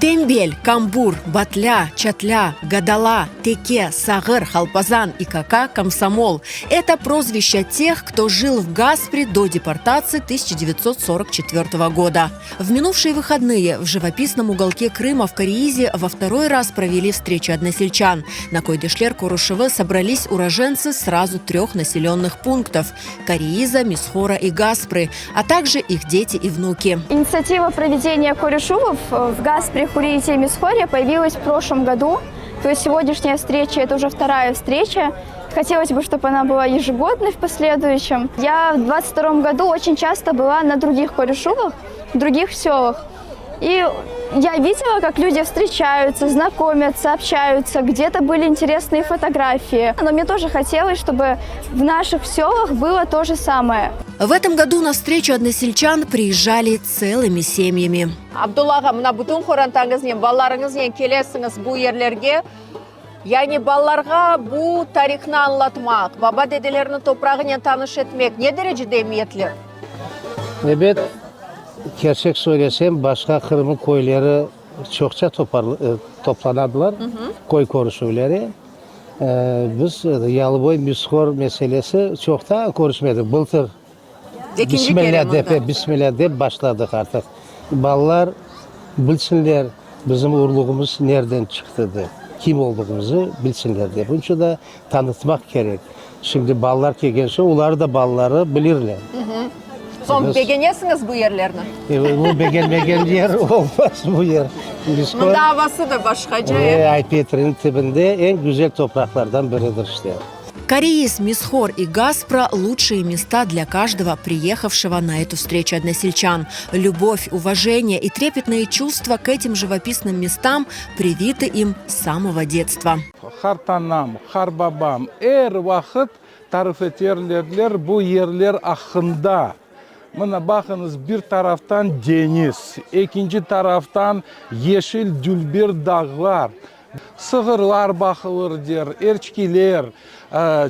Tenbel, kambur, batlâ, çatlâ, gadala, teke, sağır, halpazan, İKK, komsomol, eto prozvişça teh, kto jil v Gaspre do deportatsii 1944 goda. В минувшие выходные в живописном уголке Крыма в Кореизе во второй раз провели встречу односельчан. На Койдешлер Курушевы собрались уроженцы сразу трех населенных пунктов – Кореиза, Мисхора и Гаспры, а также их дети и внуки. Инициатива проведения корюшувов в Гаспре, Хуриите и Мисхоре появилась в прошлом году. То есть сегодняшняя встреча – это уже вторая встреча. Хотелось бы, чтобы она была ежегодной в последующем. Я в 22 году очень часто была на других корюшувах, в других селах. И я видела, как люди встречаются, знакомятся, общаются, где-то были интересные фотографии. Но мне тоже хотелось, чтобы в наших селах было то же самое. В этом году на встречу односельчан приезжали целыми семьями. Abdulla ağa, mına bütün qorantañıznen, balalarıñıznen kelesiñiz bu yerlerge. Yani balalarğa bu tarihnı añlatmaq, baba-dedeleriniñ toprağınen tanış etmek ne derecede emiyetli? Ebet, kerçek söylesem, başqa Qırımnıñ köyleri çoqça toplanadılar, köy körüşüvleri. Biz Yalıboy, Mishor meselesi çoqtan körüşmedik. Bıltır Bismillâ dep, Bismillâ dep başladıq artıq. Balalar bilsinler, bizim urluğımız nereden çıqtı dep, kim olduğımızı bilsinler dep. Bunıñ içün de tanıtmaq kerek. Şimdi balalar kelgen soñ, olar da balaları bilirler. Soñ begenesiñiz bu yerlerni? Bu begenmegen yer olmaz bu yer. Mında avası da başqaca. E, Ay-Petriniñ tibinde eñ güzel topraqlardan biridir işte. Koreiz, Mishor и Gaspra – лучшие места для каждого приехавшего на эту встречу односельчан. Любовь, уважение и трепетные чувства к этим живописным местам привиты им с самого детства. Qartanam, qartbabam er vaqıt tarif eterler bu yerler aqqında. Mına baqıñız, bir taraftan deñiz, ekinci taraftan yeşil dülber dağlar, sığırlar baqılır der, erçkiler,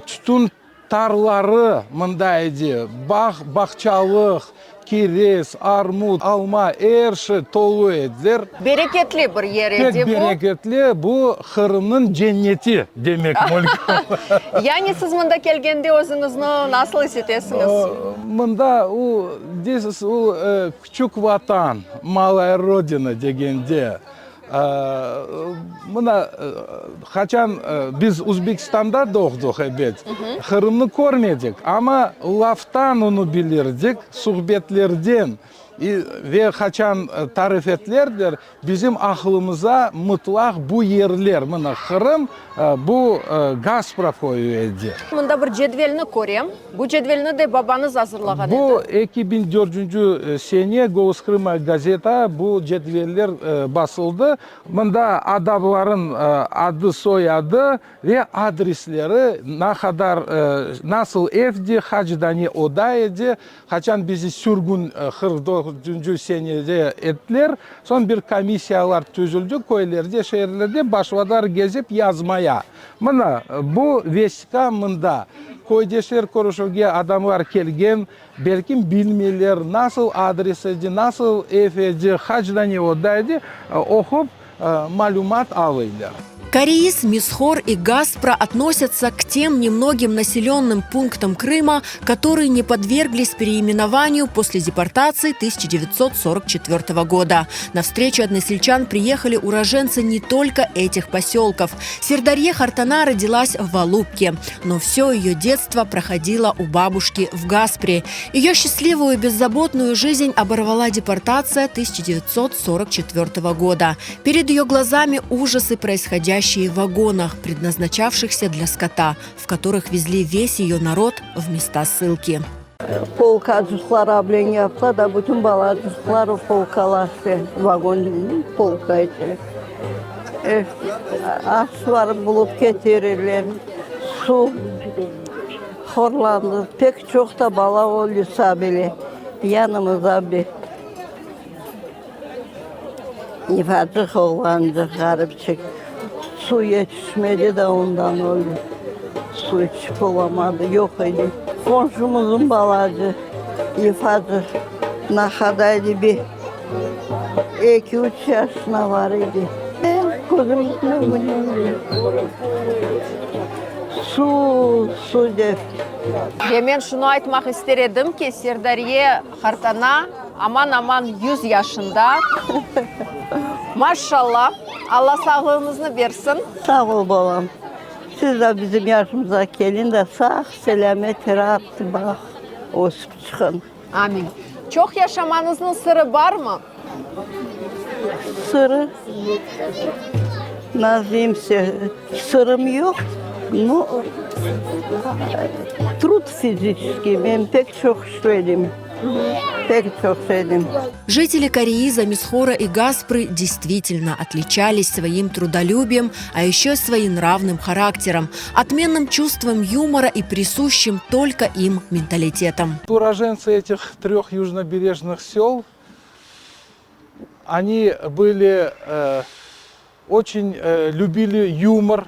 tütün tarları mında edi, bağ, bağçalıq, kirez, armut, alma, er şey tolu ediler. Bereketli bir yer edi Pek bu. bereketli, bu Qırımnıñ cenneti demek mümkün. Yani siz mında kelgende özüñizni nasıl is etesiñiz? Mında o, deysiz, o küçük vatan, malaya rodina degende. Mına, qaçan biz Özbekistanda doğdıq, ebet, Qırımnı körmedik, amma laftan onı bilirdik, suhbetlerden ve qaçan tarif etlerdiler, bizim aqlımıza mıtlaq bu yerler, mına, Qırım, bu Gaspra köyü edi. Mında bir cedvelni körem. Bu cedvelni de babañız azırlağan edi. Bu 2004-cü sene Golos Krıma gazeta bu cedveller basıldı. Mında adamların adı, soyadı ve adresleri, na qadar, nasıl evde, qaç dane oda edi, qaçan bizi sürgün 44-cü senede ettiler. Soñ bir komissiyalar tüzüldi köylerde, şeerlerde, başladılar gezip yazmaya. Mına, bu vesiqa mında. Köydeşler körüşüvge adamlar kelgen, belkim bilmeyler, nasıl adres edi, nasıl ev edi, qaç dane oda edi, oqup malümat alıylar. Koreiz, Mishor и Gaspra относятся к тем немногим населенным пунктам Крыма, которые не подверглись переименованию после депортации 1944 года. На встречу односельчан приехали уроженцы не только этих поселков. Сердарье Хартана родилась в Алупке, но все ее детство проходило у бабушки в Гаспре. Ее счастливую и беззаботную жизнь оборвала депортация 1944 года. Перед ее глазами ужасы, происходящие в вагонах, предназначавшихся для скота, в которых везли весь ее народ в места ссылки. Polkacıqlar ablение yaptılar da, bütün balacıqlar polkalaştı, vagon polka edi. Aş bulup ketirirler, suv horlandı, pek çoq da bala öldi sabili, yanımızda bir ufacıq oğlancıq, ğaripçik, suv yetişmedi de ondan öldi, suv içip olamadı, yoq edi. Qomşumıznıñ balacı, ufacıq, nahadaydı bir. Eki-üç yaşına var edi. Közümniñ ögünde. Suv, suv dep. Ve men şunı aytmaq ister edim ki, Serdariye qartana aman-aman 100 yaşında. Maşşalla, Alla sağlığıñıznı bersin. Sağ ol, balam. Siz de bizim yaşımıza keliñ de sağ-selâmet, raat bağ ösip çıqıñ. Amin. Çoq yaşamañıznıñ sırı barmı? Sırı? Nazim, sırım yoq. Nu, trud fiziçeskiy, men pek çoq işledim. Pek çoq işledim. Жители Кореиза, Мисхора и Гаспры действительно отличались своим трудолюбием, а еще своенравным характером, отменным чувством юмора и присущим только им менталитетом. Уроженцы этих трех южнобережных сел, они были э, очень э, любили юмор,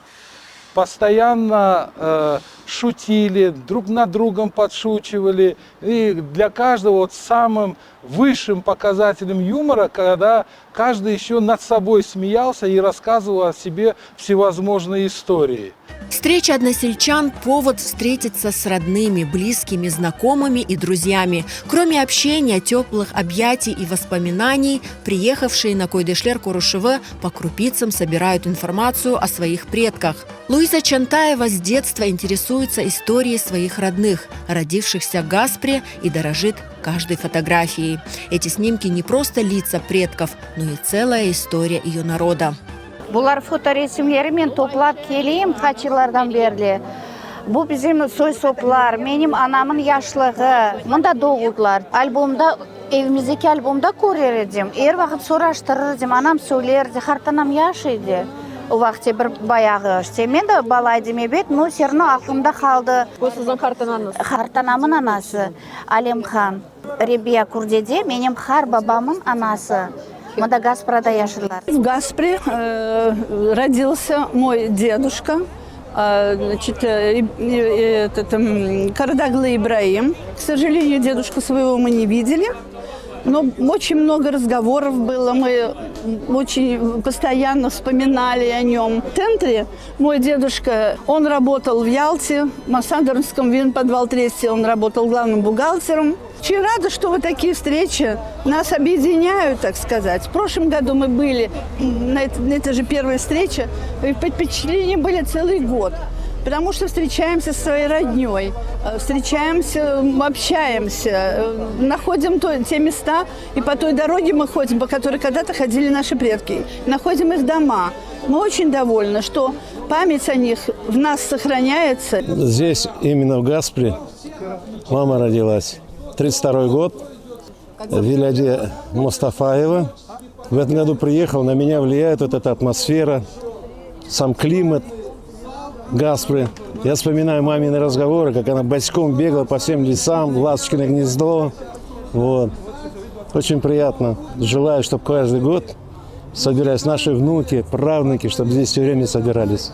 постоянно э, шутили, друг над другом подшучивали. И для каждого вот самым высшим показателем юмора, когда каждый еще над собой смеялся и рассказывал о себе всевозможные истории. Встреча односельчан – повод встретиться с родными, близкими, знакомыми и друзьями. Кроме общения, теплых объятий и воспоминаний, приехавшие на Köydeşler körüşüvi по крупицам собирают информацию о своих предках. Луиза Чантаева с детства интересуется историей своих родных, родившихся в Гаспре и дорожит каждой фотографией. Эти снимки не просто лица предков, но и целая история ее народа. Bular fotoresimleri men toplap keleyim qaç yıllardan berli. Bu bizim soy-soplar, menim anamıñ yaşlığı. Mında doğuldılar. Albomda, evimizdeki albomda körer edim. Er vaqıt soraştırır edim, anam söylerdi, qartanam yaş edi o vaqıtte bir bayağı. İşte, men de bala edim, ebet, no, vse ravno aqlımda qaldı. Bu siziñ qartanañız? Qartanamıñ anası, Alimhan. Rebiya Kurdede, menim qarbabamıñ anası. Mında Gasprada yaşadılar. В Гаспре родился мой дедушка, значит, этот, Кардаглы Ибраим. К сожалению, дедушку своего мы не видели, но очень много разговоров было, мы очень постоянно вспоминали о нем. В центре мой дедушка, он работал в Ялте, в Массандровском винподвалтресте, он работал главным бухгалтером. Очень рада, что вот такие встречи нас объединяют, так сказать. В прошлом году мы были на, это, на этой же первой встрече, и впечатления были целый год. Потому что встречаемся со своей родней, встречаемся, общаемся, находим то, те места, и по той дороге мы ходим, по которой когда-то ходили наши предки, находим их дома. Мы очень довольны, что память о них в нас сохраняется. Здесь, именно в Гаспре, мама родилась. 32 год, Виляде Мустафаева. В этом году приехал, на меня влияет вот эта атмосфера, сам климат Гаспры. Я вспоминаю мамины разговоры, как она босиком бегала по всем лесам, Ласточкино гнездо. Вот. Очень приятно. Желаю, чтобы каждый год собирались наши внуки, правнуки, чтобы здесь все время собирались.